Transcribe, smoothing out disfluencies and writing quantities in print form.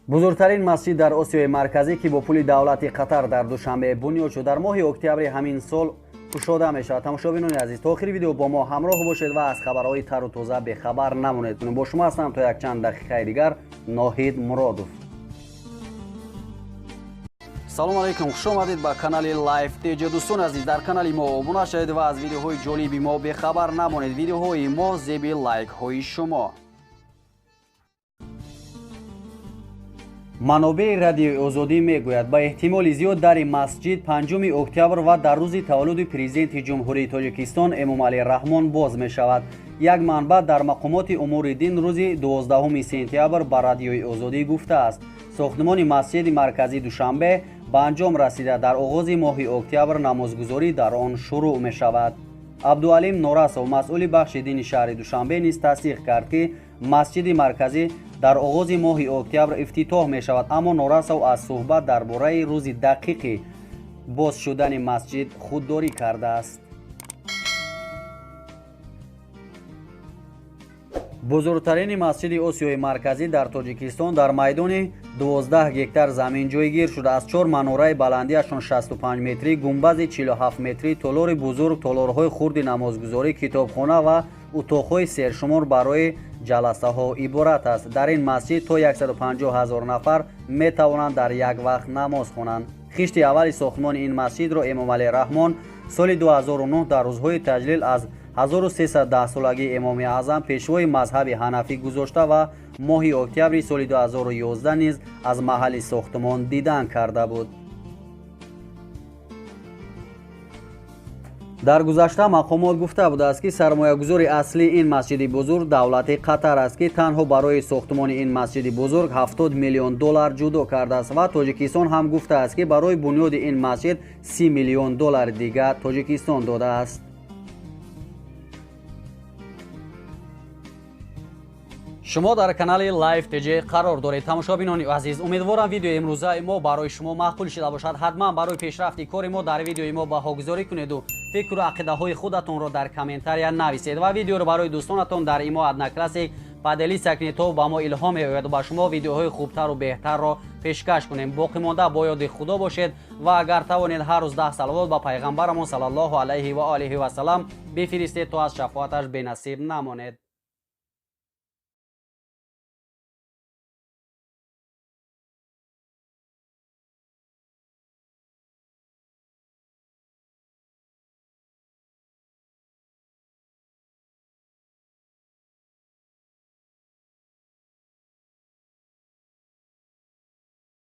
Бузургтарин масҷид дар Осиёи Марказӣ, ки бо пули давлати Қатар дар Душанбе бунёд шуд, дар моҳи октябри ҳамин сол кушода мешавад. Тамошобинони азиз, то охири видео бо мо ҳамроҳ бошед ва аз хабарҳои тару тоза бехабар намонед. Бо шумо ҳастам то якчанд дақиқаи дигар Ноҳид Муродов. Салом алейкум, хуш омадед ба канали Life TJ. Дӯстони азиз, дар канали мо обуна шавед ва аз видеоҳои ҷолиби мо бехабар намонед. Видеоҳои мо зеби лайкҳои шумо. Манобеи Радиои Озодӣ мегӯяд, ба эҳтимоли зиёд дари масҷид 5 октябр ва дар рӯзи таваллуди президенти Ҷумҳурии Тоҷикистон Эмомалӣ Раҳмон боз мешавад. Як манбаъ дар мақомоти умури дин рӯзи 12 сентябр ба Радиои Озодӣ гуфтааст, сохтмони масҷиди марказии Душанбе ба анҷом расида, дар оғози моҳи октябр намозгузорӣ дар он шурӯъ мешавад. Абдуалим Норасов, масъули бахши дини шаҳри Душанбе, низ тасдиқ кард, ки масҷиди марказӣ дар оғози моҳи октябр ифтитоҳ мешавад, аммо Норасов аз суҳбат дар бораи рӯзи дақиқи боз шудани масҷид худдорӣ кардааст. Бузургтарини масҷиди Осиёи Марказӣ дар Тоҷикистон дар майдони 12 гектар замин ҷойгир шуда, аз 4 манораи баландиашон 65 метрӣ, гумбази 47 метрӣ, толори бузург, толорҳои хурди намозгузорӣ, китобхона ва утоқҳои сершумор барои ҷаласаҳо иборат аст. Дар ин масҷид то 150 ҳазор нафар метавонанд дар як вақт намоз хонанд. Хишти аввали сохтмони ин масҷидро Эмомалӣ Раҳмон соли 2009 дар рӯзҳои таҷлил аз 1310-солагии Эмоми Аъзам, пешвои мазҳаби ҳанафӣ, гузошта ва моҳи октябри соли 2011 низ аз маҳалли сохтмон дидан карда буд. Дар гузашта мақомот гуфта будааст, ки сармоягузори аслии ин масҷиди бузург давлати Қатар аст, ки танҳо барои сохтмони ин масҷиди бузург 70 миллион доллар ҷудо кардааст ва Тоҷикистон ҳам гуфтааст, ки барои бунёди ин масҷид 30 миллион доллари дигар Тоҷикистон додааст. Шумо дар канали Life TJ қарор доред. Тамошобинони азиз, умедворам видеои имрӯзаи мо барои шумо маъқул шуда бошад. Ҳатман барои пешрафти кори мо дар видеои мо баҳогузорӣ кунеду фикру ақидаҳои худатонро дар комментария нависед ва видеоро барои дӯстонатон дар имо Одноклассник поделиться кунед, то ба мо илҳом меояд ба шумо видеоҳои хубтару беҳтарро пешкаш кунем. Боқӣ монда бо ёди Худо бошед ва агар тавонед ҳар рӯз 10 салавот ба пайғамбарамон саллаллоҳу алайҳи ва олиҳи васалам бифиристед, то аз шафоаташ бенасиб намонед.